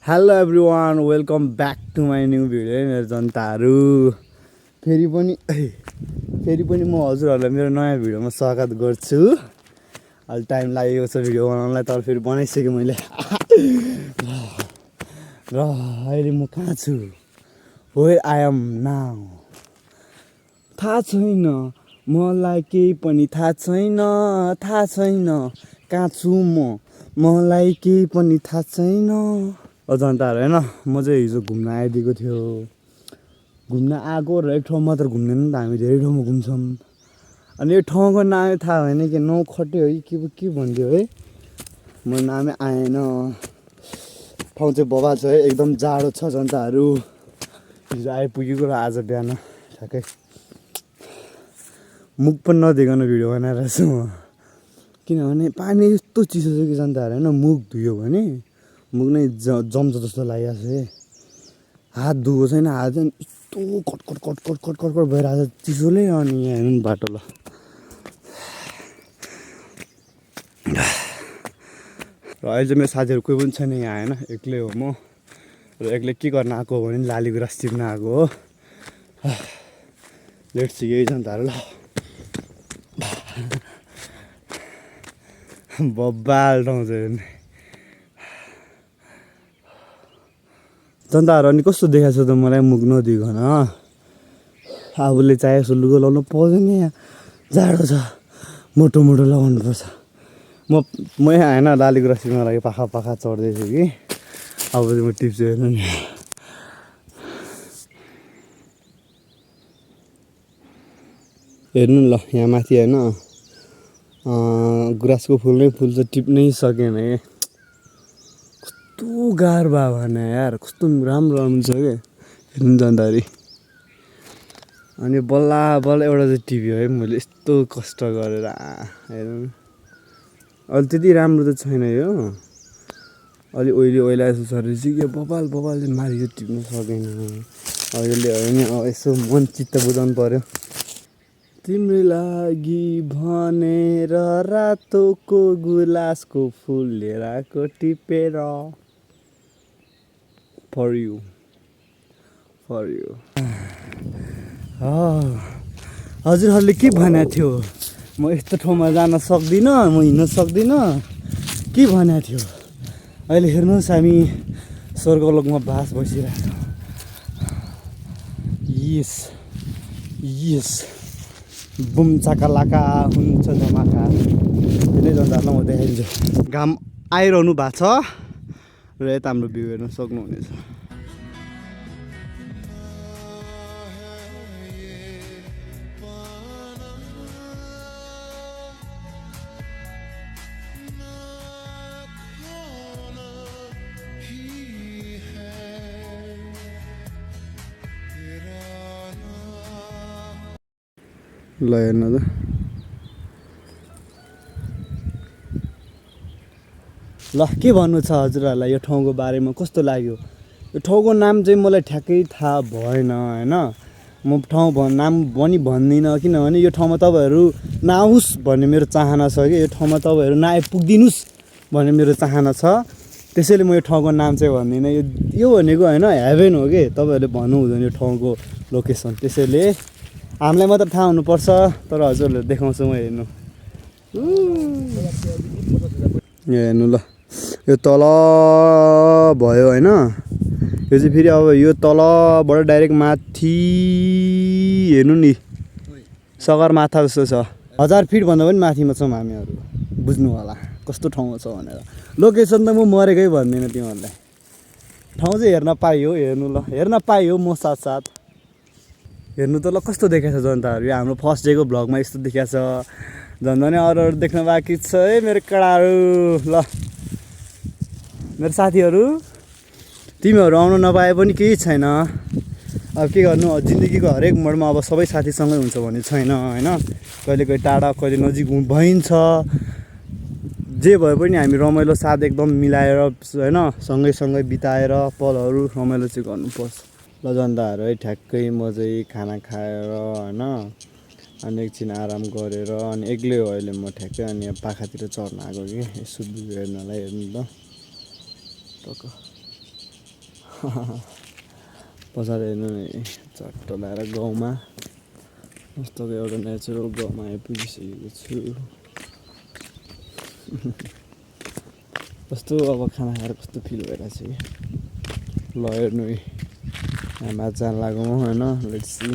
Hello everyone welcome back to my new video मेरो जनताहरू फेरि पनि म हजुरहरूलाई मेरो नयाँ भिडियोमा स्वागत गर्छु। अहिले टाइम लागेको छ भिडियो बनाउनलाई तर फेरि बनाइसकेँ मैले र अहिले म कहाँ छु वेयर आई एम नाउ थाहा छैन मलाई केही पनि थाहा छैन कहाँ छु मलाई केही पनि थाहा छैन। जनताहरू होइन म चाहिँ हिजो घुम्न आइदिएको थियो घुम्न आएको र एक ठाउँ मात्र घुम्दैन नि त हामी धेरै ठाउँमा घुम्छौँ। अनि यो ठाउँको नामै थाहा भएन कि नौखटे है के भनिदियो है म नामै आएन। ठाउँ चाहिँ बबा छ है एकदम जाडो छ जनताहरू। हिजो आइपुगेको र आज बिहान ठ्याक्कै मुख पनि नदेखिकन भिडियो बनाइरहेको छु म किनभने पानी यस्तो चिसो छ कि जनताहरू होइन मुख धुयो भने मुख नै जम्छ जस्तो लागिरहेको छ है। हात धुएको छैन हात चाहिँ यस्तो कटकट भइरहेको छ चिसोले। अनि यहाँ हेर्नु बाटो ल र अहिले चाहिँ मेरो साथीहरू कोही पनि छैन यहाँ होइन एक्लै हो म र एक्लै के गर्न आएको हो भने लाली गुराँस टिप्न आएको हो। लेट्स सी यही जनताहरू ल बब्बाल ठाउँ चाहिँ जनताहरू। अनि कस्तो देखाएको छ त मलाई मुख नदिकन आफूले चाहे जस्तो लुगा लाउनु पाउँदैन यहाँ जाडो छ मोटो लगाउनु पर्छ। म यहाँ होइन लाली गुराँस टिप्नको लागि पाखा चढ्दैछु कि अब चाहिँ म टिप्छु हेर्नु नि। हेर्नु ल यहाँ माथि होइन गुराँसको फुल नै फुल चाहिँ टिप्नै सकेन है। कस्तो गाह्रो भयो भने यार कस्तो राम्रो हुन्छ क्या हेर्नु जाँदाखेरि। अनि बल्ल एउटा चाहिँ टिप्यो है मैले यस्तो कष्ट गरेर हेर्नु अहिले त्यति राम्रो त छैन यो अलि ओइला जस्तो छ रहेछ कि बबाल चाहिँ माथि चाहिँ टिप्नु सकेन। अहिले होइन अब यसो मन चित्त बुझाउनु पर्यो। तिम्रो लागि भनेर रातोको गुलासको फुल लिएर आएको टिपेर फर यु हजुरहरूले के भनेको थियो म यस्तो ठाउँमा जान सक्दिनँ म हिँड्न सक्दिनँ के भनेको थियो। अहिले हेर्नुहोस् हामी स्वर्गलोकमा बास बसिरहेको छौँ। यस बुम चाकालाका हुन्छ धमाका धेरै जनताहरूलाई म देखाइदिन्छु। घाम आइरहनु भएको छ र यता हाम्रो भ्यू हेर्न सक्नुहुनेछ। ल हेर्नु त ल के भन्नु छ हजुरहरूलाई यो ठाउँको बारेमा कस्तो लाग्यो। यो ठाउँको नाम चाहिँ मलाई ठ्याक्कै थाहा भएन होइन म नाम पनि भन्दिनँ किनभने यो ठाउँमा तपाईँहरू नआउस् भन्ने मेरो चाहना छ कि यो ठाउँमा तपाईँहरू नआइपुगिदिनुहोस् भन्ने मेरो चाहना छ। त्यसैले म यो ठाउँको नाम चाहिँ भन्दिनँ। यो भनेको होइन हेभेन हो कि तपाईँहरूले भन्नु हुँदैन यो ठाउँको लोकेसन। त्यसैले हामीलाई मात्र थाहा हुनुपर्छ तर हजुरहरूले देखाउँछु म हेर्नु। हेर्नु ल यो तल भयो होइन यो चाहिँ फेरि अब यो तलबाट डाइरेक्ट माथि हेर्नु नि सगरमाथा जस्तो छ। 1000 फिटभन्दा पनि माथिमा छौँ हामीहरू बुझ्नु होला कस्तो ठाउँमा छ भनेर। लोकेसन त म मरेकै भन्दिनँ तिमीहरूलाई। ठाउँ चाहिँ हेर्न पाइयो हेर्नु ल हेर्न पाइयो म साथ हेर्नु त ल कस्तो देखाएको छ जनताहरू। यो हाम्रो फर्स्ट डेको भ्लगमा यस्तो देखाएको छ झन् अरूहरू देख्न बाँकी छ है मेरो केटाहरू। ल मेरो साथीहरू तिमीहरू आउनु नपाए पनि केही छैन अब के गर्नु जिन्दगीको हरेक मोडमा अब सबै साथीसँगै हुन्छ भन्ने छैन होइन। कहिले टाढा कहिले नजिक भइन्छ जे भए पनि हामी रमाइलो साथ एकदम मिलाएर होइन सँगै बिताएर पलहरू रमाइलो चाहिँ गर्नुपर्छ। ल जनताहरू है ठ्याक्कै म चाहिँ खाना खाएर होइन अनि एकछिन आराम गरेर अनि एक्लै हो अहिले म ठ्याक्कै अनि पाखातिर चढ्न आएको कि यसो भ्यू हेर्नलाई हेर्नु त पछाडि हेर्नु नि चट्ट लगाएर गाउँमा कस्तोको एउटा नेचुरल गाउँमा आइपुगिसकेको छु। कस्तो अब खाना खाएर कस्तो फिल भइरहेको छ कि ल हेर्नु आमा जान लागौँ होइन लेट्स सी।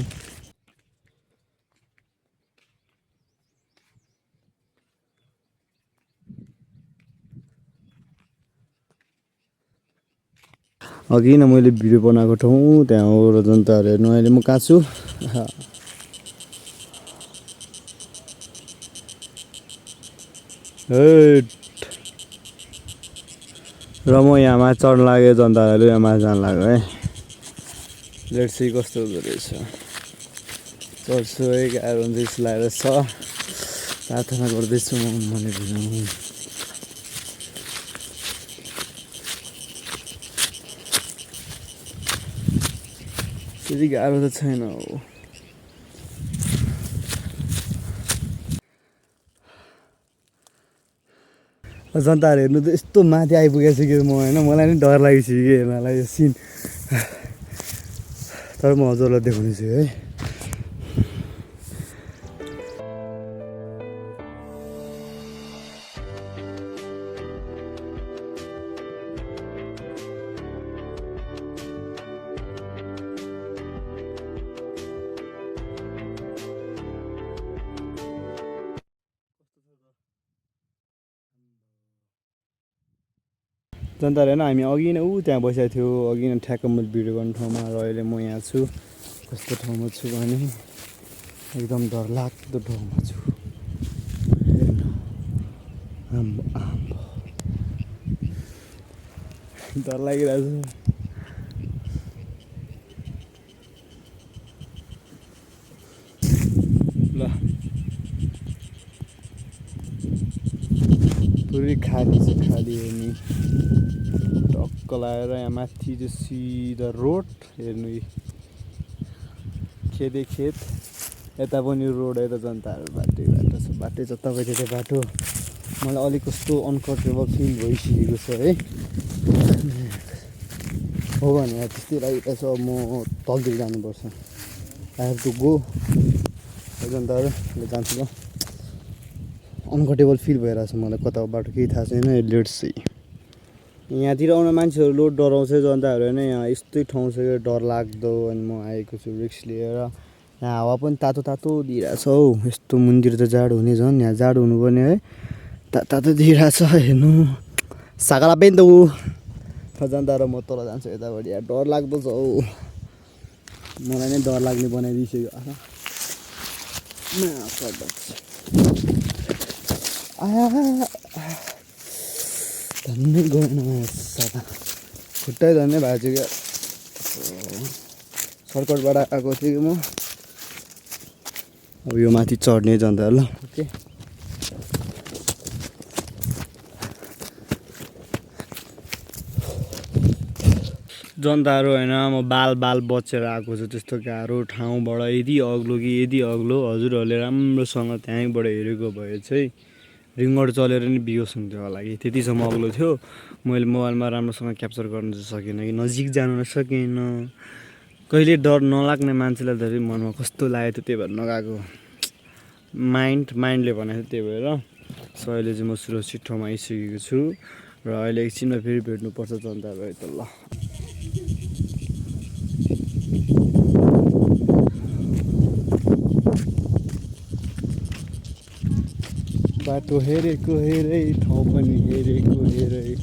अघि नै मैले भिडियो बनाएको ठाउँ त्यहाँ हो र जनताहरू हेर्नु अहिले म कहाँ छु र म यहाँ माथि चढ्न लाग्यो जनताहरू यहाँ माथि जान लाग्यो है। लेट्स सी कस्तो हुँदो रहेछ। चढ्छु है गाह्रो हुन्छ जस्तो लागेर छ प्रार्थना गर्दैछु म मनिर। त्यति गाह्रो त छैन हो। जनताहरू हेर्नु त यस्तो माथि आइपुगेको छु कि म होइन मलाई नि डर लागिसक्यो कि हेर्नलाई यो सिन। तर म हजुरलाई देखाउने छु है। जनताहरू होइन हामी अघि नै त्यहाँ बसेको थियो अघि नै ठ्याक्क मैले भिडियो गर्ने ठाउँमा र अहिले म यहाँ छु। कस्तो ठाउँमा छु भने एकदम डरलाग्दो ठाउँमा छु। हेर्नु आम्बो आम्बो डर लागिरहेको छ। ल पुरै खाली छ खाली हेर्नु टक्क लगाएर यहाँ माथि चाहिँ सिधा रोड हेर्नु खेतै खेत यता पनि रोड यता जनताहरू बाटै बाटो छ बाटै जताको त्यतै बाटो। मलाई अलिक कस्तो अनकम्फर्टेबल फिल भइसकेको छ है। हो भने त्यस्तै लागिरहेको छ म तलतिर जानुपर्छ। आई हेभ टु गो जनताहरू जान्छु ल। अनकम्फर्टेबल फिल भइरहेको छ मलाई कता बाटो केही थाहा छैन। लेट्स सी यहाँतिर आउन मान्छेहरू लोड डराउँछ जनताहरू होइन। यहाँ यस्तै ठाउँ छ कि डर लाग्दो अनि म आएको छु रिक्स लिएर। यहाँ हावा पनि तातो तातो दिइरहेछ हौ। यस्तो मुनितिर त जाडो हुने झन् यहाँ जाडो हुनुपर्ने है तातो दिइरहेछ हेर्नु सागाला पनि त ऊ जनताहरू म तल जान्छु यतापट्टि यहाँ डर लाग्दो छ हौ। मलाई नै डर लाग्ने बनाइदिइसक्यो धन्नै गएन सादा खुट्टै धन्नै भएको छु क्या। सर्कटबाट आएको थिएँ कि म अब यो माथि चढ्ने जनताहरू ल ओके। जनताहरू होइन म बाल बचेर आएको छु त्यस्तो गाह्रो ठाउँबाट यदि अग्लो कि यदि अग्लो हजुरहरूले राम्रोसँग त्यहीँबाट हेरेको भए चाहिँ रिङ्गड चलेर नि बिहोस हुन्थ्यो होला कि त्यतिसम्म अग्लो थियो। मैले मोबाइलमा राम्रोसँग क्याप्चर गर्न चाहिँ सकिनँ कि नजिक जानु सकिनँ। कहिले डर नलाग्ने मान्छेलाई धेरै मनमा कस्तो लागेको थियो त्यही भएर नगएको। माइन्डले भनेको थियो त्यही भएर। सो अहिले चाहिँ म सुरक्षित ठाउँमा आइसकेको छु र अहिले एकछिनमा फेरि भेट्नुपर्छ जनताहरू त ल। बाटो हेरेको हेरै ठाउँ पनि हेरेको हेरै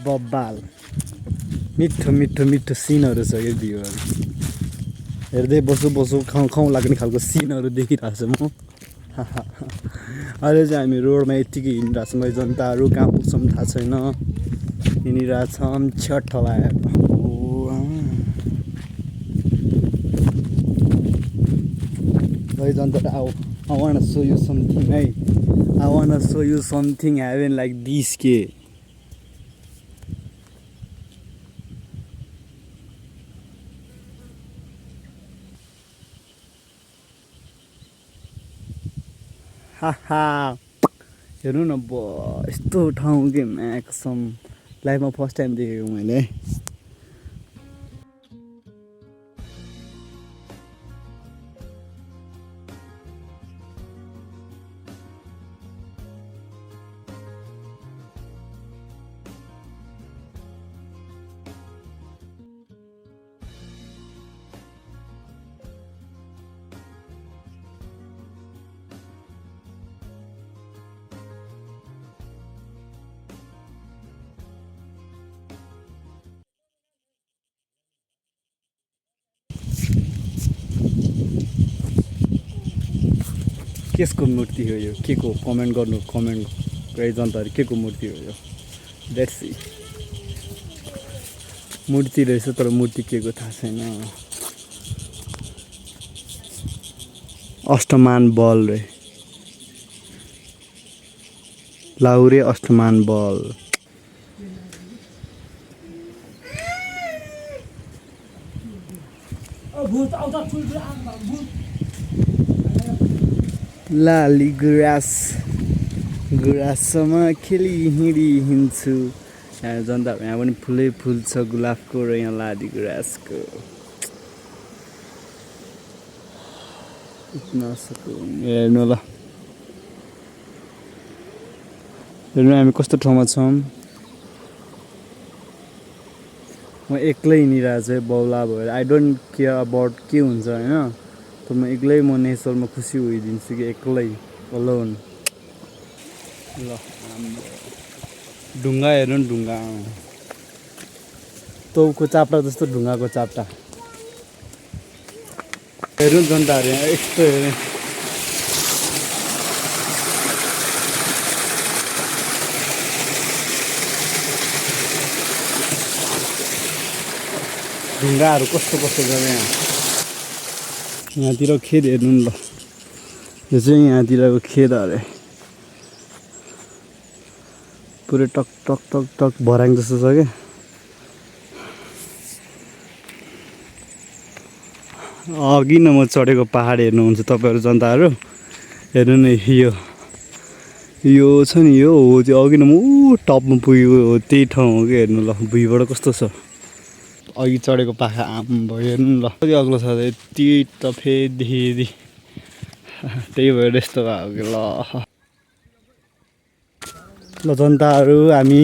बब्बाल मिठो मिठो मिठो सिनहरू छ कि भ्यूहरू हेर्दै बसो खाउँ लाग्ने खालको सिनहरू देखिरहेको छु म। अहिले चाहिँ हामी रोडमा यत्तिकै हिँडिरहेको छौँ जनताहरू कहाँ पुग्छौँ थाहा छैन हिँडिरहेछौँ छ्याट्ठ लगाएर। जनताहरू I wanna show you something है I wanna show you something having like this के हेर्नु न यस्तो ठाउँ के म्याक्सम लाइफमा फर्स्ट टाइम देखेको मैले। केसको मूर्ति हो यो, के को कमेन्ट गर्नु, कमेन्ट गरी जनताहरू के को मूर्ति हो यो। Let's see. मूर्ति रहेछ तर मूर्ति के को थाहा छैन। अष्टमान बल रे, लाहुरे अष्टमान बल। लाली गुराँसमा खेली हिँडी हिँड्छु। यहाँ जनता यहाँ पनि फुलै फुल छ गुलाबको र यहाँ लाली गुराँसको। हेर्नु ल, हेर्नु हामी कस्तो ठाउँमा छौँ। म एक्लै हिँडिरहेको छु बौला भएर। आई डोन्ट केयर अबाउट के हुन्छ होइन, तर म एक्लै म नेचरमा खुसी होइदिन्छु कि एक्लै अलोन। ल ढुङ्गा हेर्नु नि, ढुङ्गा तौको चाप्टा जस्तो ढुङ्गाको चाप्टा। हेर्नु जनताहरू यहाँ यस्तो हेर्ने। ढुङ्गाहरू कस्तो कस्तो छ यहाँ। यहाँतिर खेत हेर्नु नि ल, यो चाहिँ यहाँतिरको खेत अरे। पुरै टक टक टक टक भर्याङ जस्तो छ क्या। अघि न म चढेको पहाड हेर्नुहुन्छ तपाईँहरू जनताहरू। हेर्नु नि यो छ नि, यो हो त्यो अघि न म टपमा पुगेको हो त्यही ठाउँ हो कि। हेर्नु ल भुइँबाट कस्तो छ। अघि चढेको पाखा आम भयो हेर्नु ल, कति अग्लो छ यति तफेदेखि। त्यही भएर यस्तो भएको कि ल जनताहरू हामी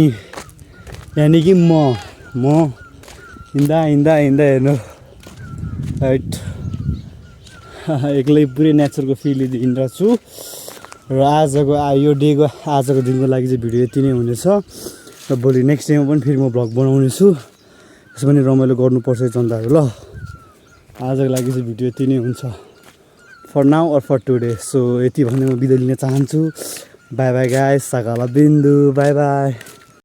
यानि कि म हिँड्दा हिँड्दा हिँड्दा हेर्नु राइट एक्लै पुरै नेचरको फिल हिँडिरहेको छु। र आजको यो डेको आजको दिनको लागि चाहिँ भिडियो यति नै हुनेछ। र भोलि नेक्स्ट डेमा पनि फेरि म भ्लग बनाउने छु। त्यसो पनि रमाइलो गर्नुपर्छ जनताहरू ल। आजको लागि चाहिँ भिडियो यति नै हुन्छ for now or for today. So यति भन्दै म बिदा लिन चाहन्छु। Bye bye guys, Sakala Bindu, bye by.